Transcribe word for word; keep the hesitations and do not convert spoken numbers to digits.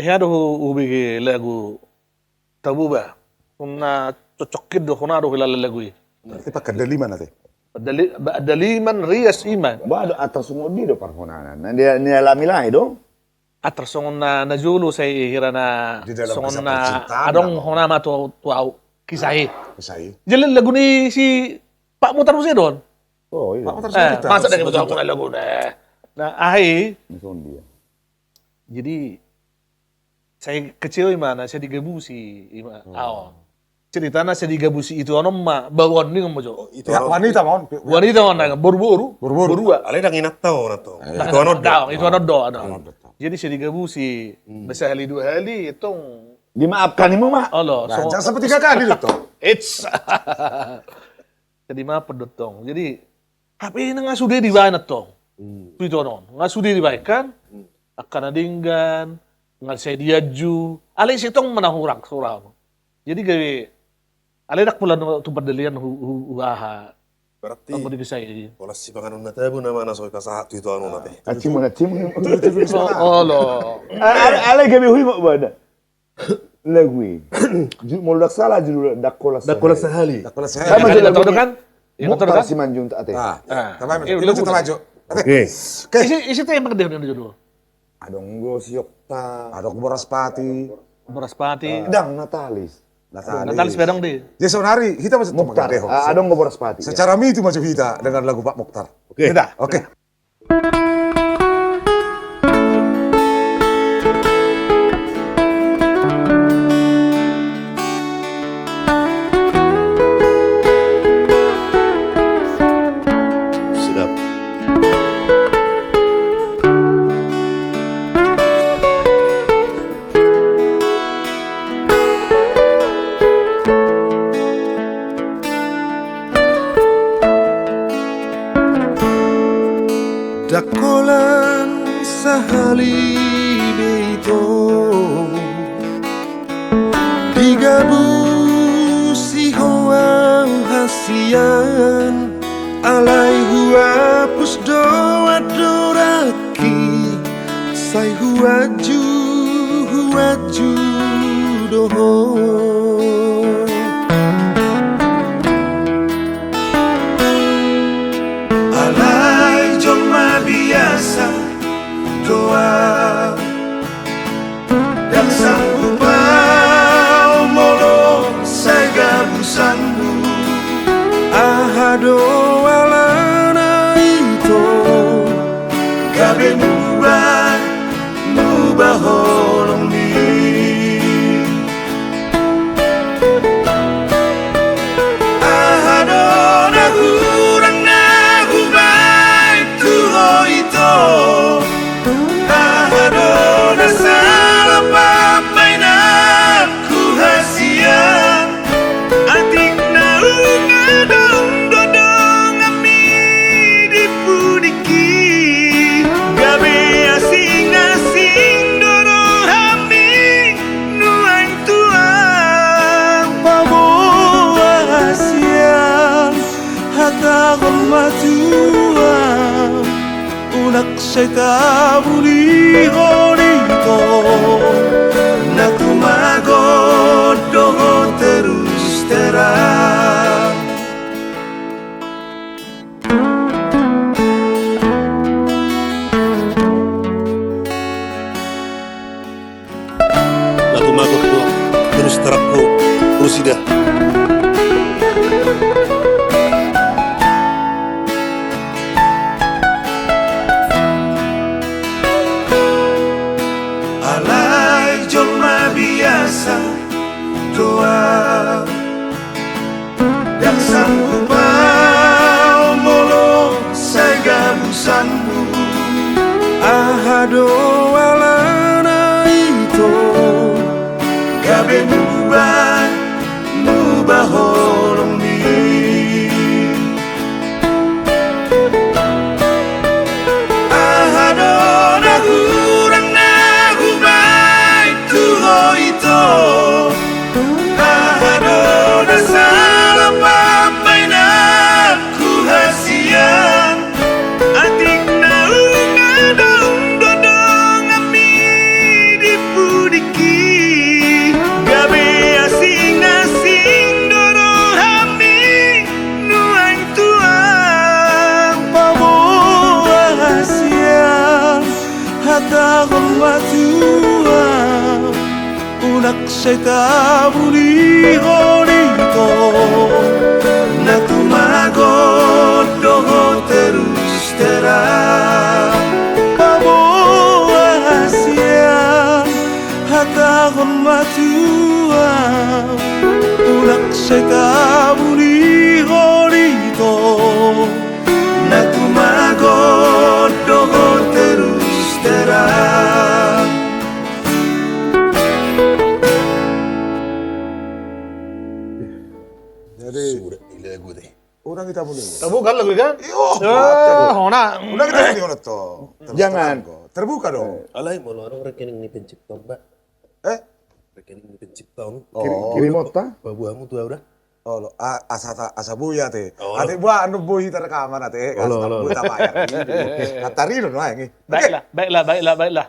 Hea do hu-, hubege lagu Taboba. Hona cocok do, hona do hilala lagu i. Berarti pakan daliman ate. Dali-, ba-, daliman rias ima. Ba do, atar songon dia do parhonana. Na dia, ni alami lae do. Atar songon na, na jolo sai hira na. Di dalam kisah percintaan adong hona ma tu, tu au. Kisah i. Kisah i. Jadi lagu ni si Pak Mutar muse do on. Oh, iya. Pak Mutar, eh, Simanjuntak. Masa dengan betul lagu ni. Nah, ahi. Songon dia. Jadi, sai kecil ima na, sai digabusi ima. Hmm. Aon. Ceritana sai digabusi ituanon ma, baoa on ninna ma jo. Oh, itu wanita ma on. Wanita ma on, boru-boru. Boru-boru. Alai ndang inanta on, atau? Eh. Ituanon do. Ituanon do, ituanon do. Jadi sai digabusi, hmm, sahali dua hali, tong. Dimaafkan ima ma. Olo, nah, so-, jangan sampai tiga kali do tong. Eits. Jadi maaf do tong. Jadi, hape na nga sude dibaen tong. Hmm. Tu ituanon. Nga sude dibaen kan? Hmm. Angka na denggan, nga sai dianju. Alai sai tong ma na hurang, hurang. Jadi gabe, alai ndang pola tu pardalian hu-, hu-, huaha. Berarti, pola sipanganon na tabo nama na so dipasahat tu ituanon ate. Acim, acim. Olo. Alai gabe hui ma bada. Lagu i. Ju-, molo ndang salah judulna Ndang Holan Sahali. Ndang Holan Sahali. Ndang Holan Sahali. Sama jo lagu i kan? Mutar Simanjuntak ate. Ah. Oke. Isi, isi tema dia judul. Adong do Siokta. Adong Boraspati. Boraspati. Ndang, Natalis. Natalis. Natalis pe adong di. Jadi sonari hita masuk Mukhtar. Ah, adong do Boraspati. Secara mitu maju hita dengan lagu Pak Mukhtar. Oke. Oke. Ndang holan sahali be ito digabusi ho au hasian, alai huapus do andorangki. Sai huanju, huanju do ho. Alai jolma biasa do au. Ndang sanggup au molo sai gabusanmu. Aha do alana ito gabe muba, muba holong ni. Aha do na hurang na hubaen tu ho ito? Aha do na sala pambaenanku hasian? Atik na unang adong do donganmi di pudi i, gabe asing-asing do rohami nuaeng tu au. Paboa hasian, hatahon ma tu au, unang sai tabulihon ito, na tumagon do ho terus terang. Na tumagon do terus terang ho, Rusida. Alai jolma biasa do au. Ndang sanggup au molo sai gabusanmu. Aha do alana ito gabe muba, muba holong ni. Aha do na hurang na hubaen tu ho ito? Aha do na sala pambaenanku hasian? Atik na unang adong do donganmi di pudi Unang sai tabunihon ito, na tumagon dohot terus terang. Paboa sian, hatahon ma tu ahu. Unang sai tabunihon ito, na tumagon dohot terus terang. Jadi, unang tabunihon. Tabuka lagu i kan? Iyo. Unang tabunihon to. Terus terang. Jangan. Terbuka dong. Alai molo adong rekening ni pencipta on, Pak. Eh? Rekening ni pencipta on. Kirim, kirim otak. Paboa hamu tu ahu da. Olo, asa, asa boi ate. Ate, boha, anu, boi hita rekaman ate. Olo, olo. Boi tabayar. Hatari do nuaeng i. Baiklah, baiklah, baiklah, baiklah.